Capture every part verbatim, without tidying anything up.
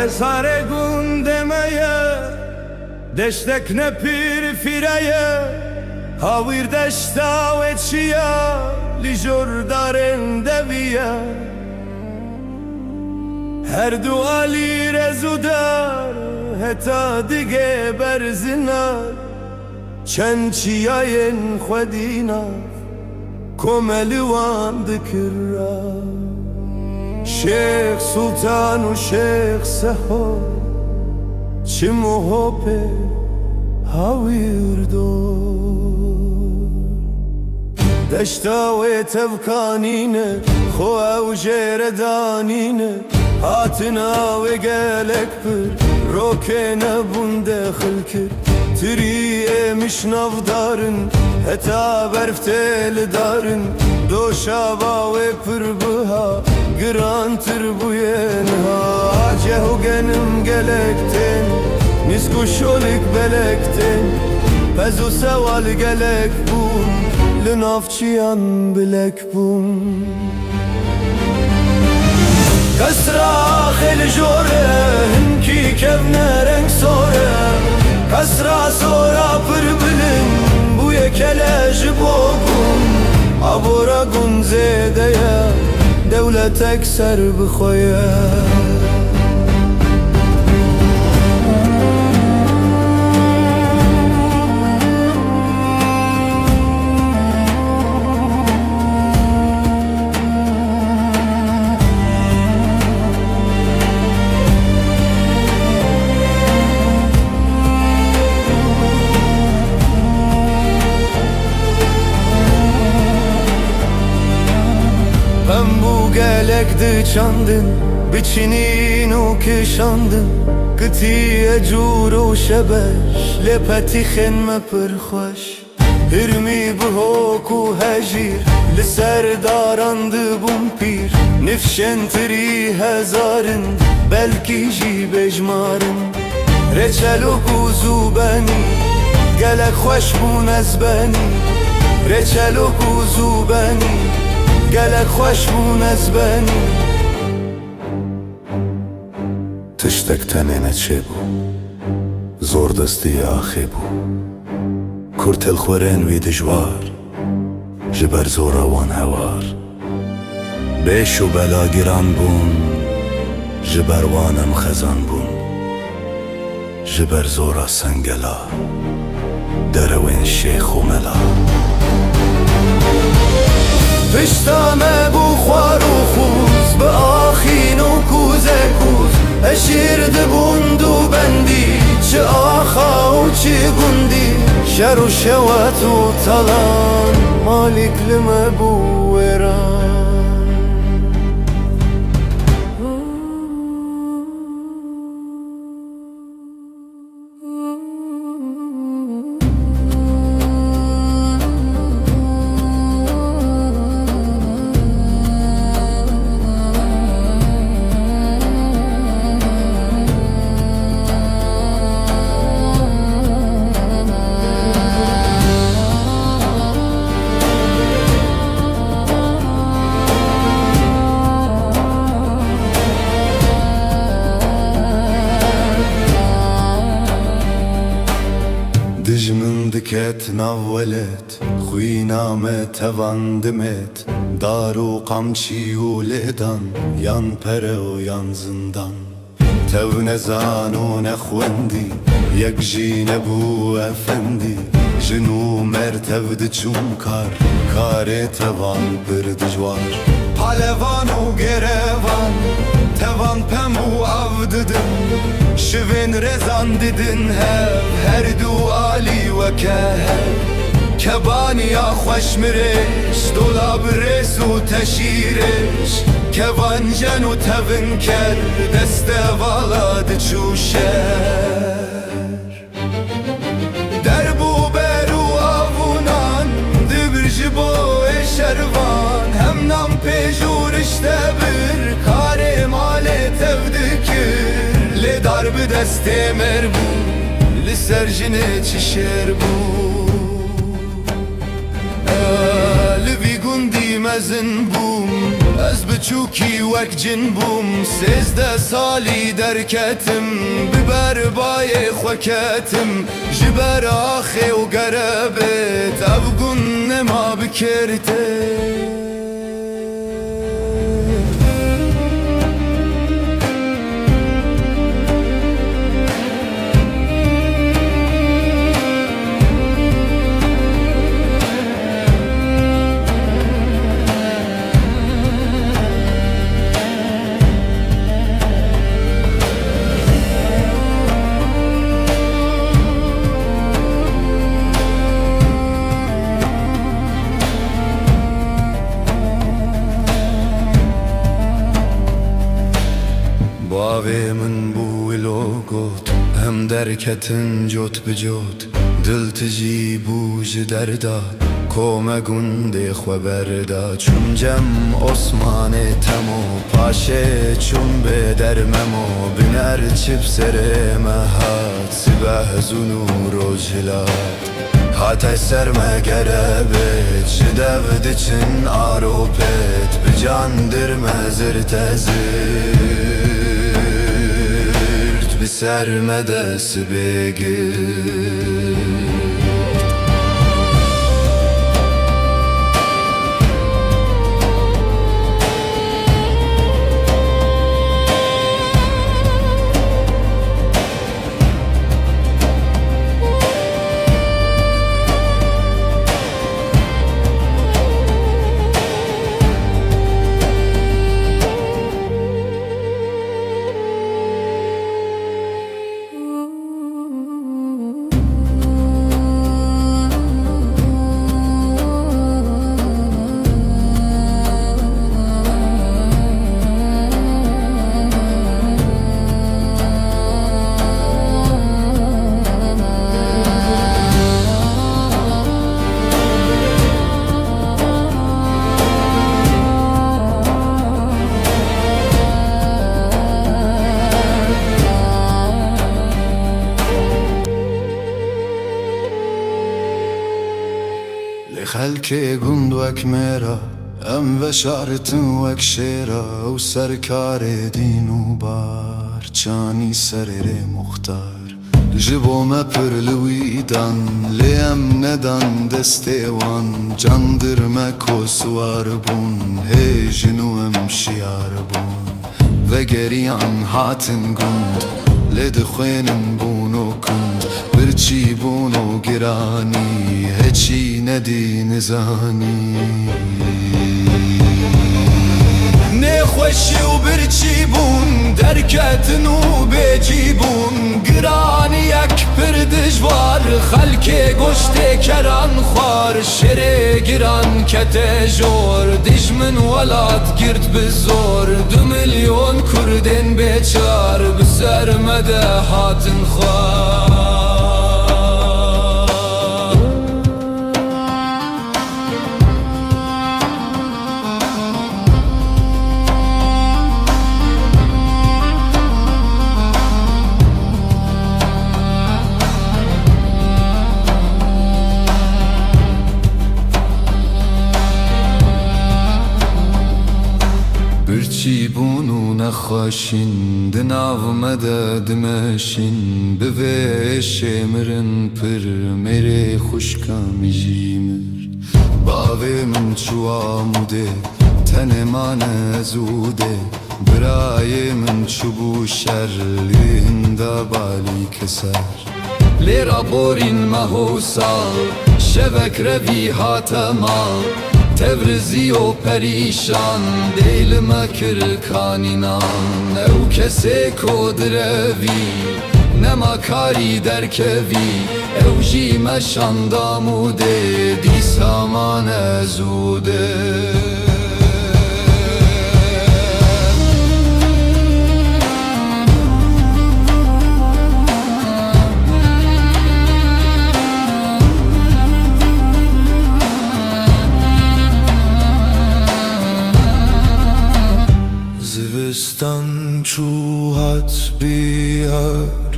Sarê gundê me ye, deştek ne pir fîre ye, hawîr deşta wê çiya, li jor darên devî ye. Her du alî rez û dar, heta digê berzinar, çend çiyayên xwedî nav, komelî wan dikira. Şêx Sultan û Şêx Seho, çim û hopê hawîrdor. Deşta wê tevkanîne, xwe ew jê re danîne, hatina wê gelek pir, rokê nebûn dexil kir. Tirî êmiş navdar in, heta berf tê li dar in, doşa bawê pir biha, girantir bûye niha. Ceh û genim gelek tên, nîsk û şolik belek tên, pez û sewal gelek bûn, li nav çiyan bilek bûn. Qesra xêl jor e, hinkî kevne reng sor e. Qesra sora pir bilind bûye, kele ji bo gund. Abora gund zêde ye, dewletek ser bi xwe ye. Xem bû gelek diçandin, biçinîn û kişandin, kitî ecûr û şebeş, lê petîxên me pir xweş. Hirmî bi hok û hejîr li ser daran dibûn pîr, nifşên tirî hezar in, belkî jî bêjmar in. Rêçelok û zûbenî gelek xweş bûn ez benî. Rêçelok û zûbenî gelek xweş bûn ez benî. Tiştek tenê neçêbû, zor destiyê axê bû. Kurtelxwerên wî dijwar, ji ber zora wan hewar. Bêş û bela giran bûn, ji ber wan em xezan bûn. Ji ber zora sengela, derewên şêx û mela. Pişta me bû xwar û xûz, bi axîn û kûze kûz, eşîr dibûn du bendî, çi axa û çi gundî, şer û şewat û talan, malîk li me bû wêran. Dijmin diket nav welêt, xwîna me tevan dimêt, dar û qamçî û lêdan, yan pere û yan zindan. Tev nezan û nexwendî, yek jî nebû efendî. Jin û mer tev diçûn kar, karê tevan pir dijwar. Palevan û gerevan, tevan pem û av didin. Şivên rezan didin hev, her du alî weke hev. Kebaniya xweş mirêş, dolab rêz û teşîrêş. Kevan jen û tevin ker, deste vala diçû şer. Derb û ber û av û nan, dibir ji bo ê şervan. Hem nan pêj û rişte bir, karê malê tev dikir. Lê dar bi destê mer bû, li ser jinê çi şer bû. Li vî gundî mezin bûm, ez bi Çûkî wek cin bûm, sêzdeh salî derketim, bi ber bayê xwe ketim, ji ber axê û gerebêt, ev gun nema bikirtê. Bavê min bû wilo got, em derketin cot bi cot. Dil tijî bû ji derda, ko me gundê xwe berda. Çûm cem Osmanê Temo, paşê çûm bê der Memo. Biner çi bi serê me hat, sibeh zûn û roj hilat. Hate ser me gerebêt, ji dev diçin aropêt. Bi can dir me zirt e zirt, bi ser me de sibê girt. Lê xelkê gund wek mêra, em veşartin wek şêra, ew serkarê dîn û bar, çanî serê rê muxtar. Ji bo me pir li wî dan, lê em nedan destê wan. Can dir me ko siwar bûn, hê jin û em şiyar bûn. Vegeriyan hatin gund, lê dixwênin bûno kund. Birçî bûno giranî, heçî nedî nizanî. Nêxweşî û birçî bûn, derketin û bêcî bûn. Giraniyek pir dijwar, xelkê goştê keran xwar. Şerê giran kete jor, dijmin welat girt bi zor. Du milyon kurdên bêçar bi ser me de hatin xwar. Birçî bûn û nexweşîn di nav me de dimeşîn. Bi vê êşê mirin pir, mêrê xwişka min jî mir. Bavê min çû Amûdê, tenê mane ez û dê. Birayê min çûbû şer, li hinda balî keser. Lê raborîn meh û sal, şevek revî hate mal. Tevrizî û perîşan, dê li me kir kanînan. Ew kesê ko direvî, nema karî derkevî. Ew jî me şand Amûdê, dîsa mane zû dê. Zivistan çû hat bihar,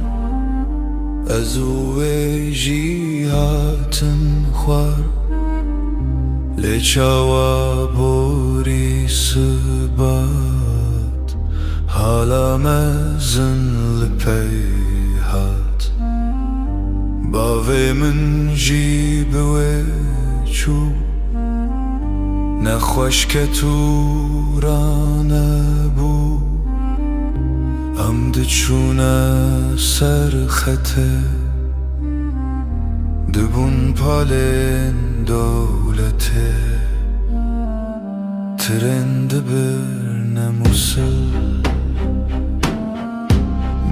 ez û wê jî hatin xwar. Lê çawa borî sibat hala mezin li pey hat? Bavê min jî bi wê çû, nexweş ket û ranebû. Em diçûne ser xetê, dibûn palên dewletê. Tirên dibirne Mûsil,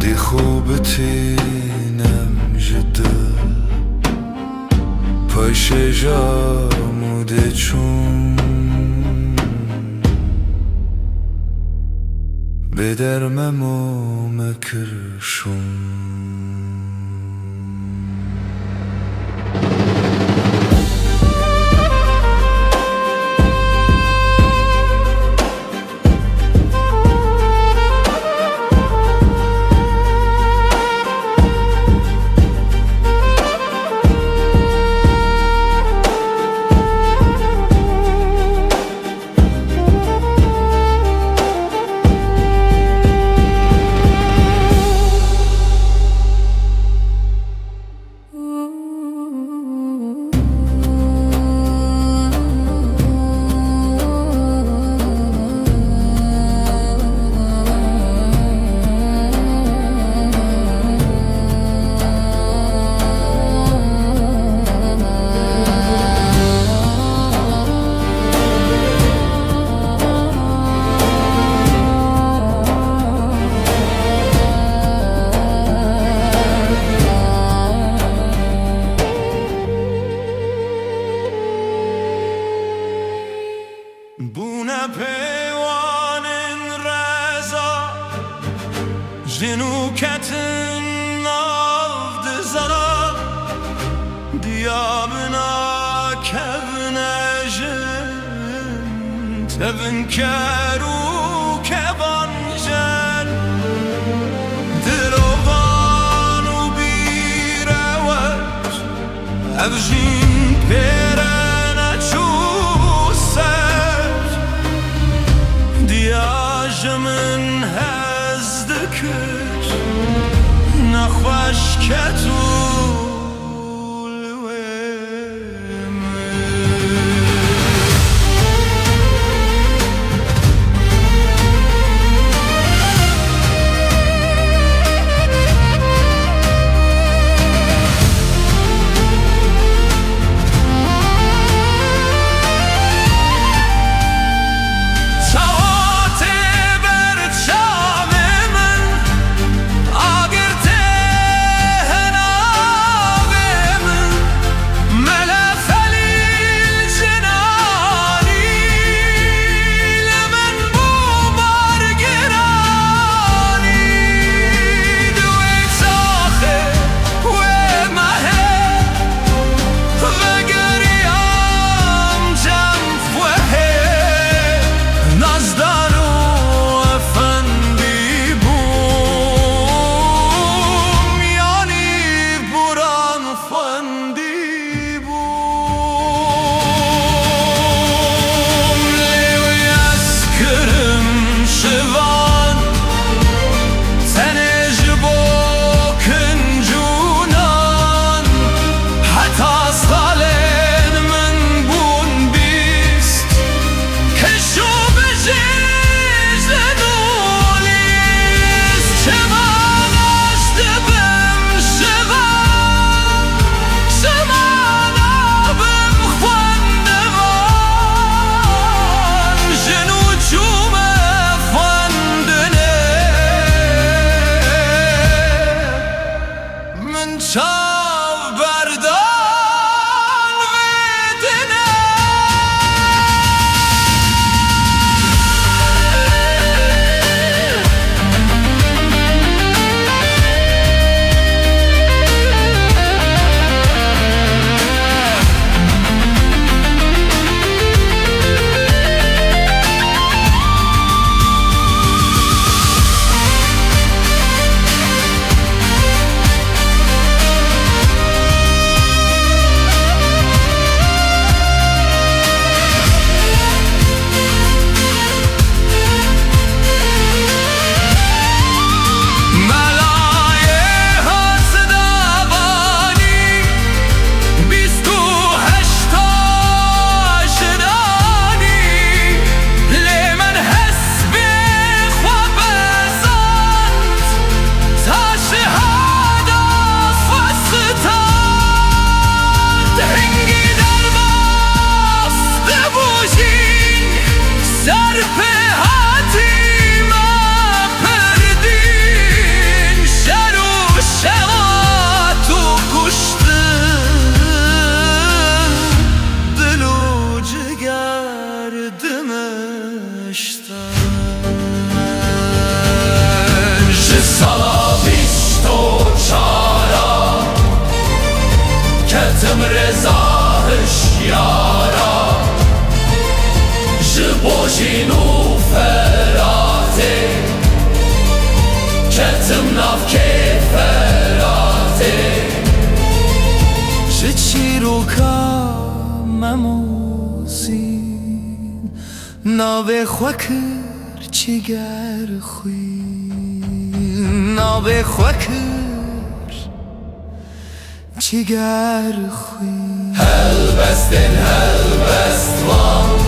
dî xwe bitînem ji dil. Paşê ji Amûdê çûm, bêder Memo me kir şûm. Bûne peywanên reza, jin û ketin nav dizana, diya bina kevne jin, tevinker û kevan jen, dilovan û bîrewer. Ev jîn pêre neçû ser, diya ji min hez dikir, nexweş ket û li wê mir. Çawa tê ber çavê min, agir tê hena Memosîn navê xwe kir çiger xwîn, navê xwe kir çiger xwîn. Helbestên helbestvan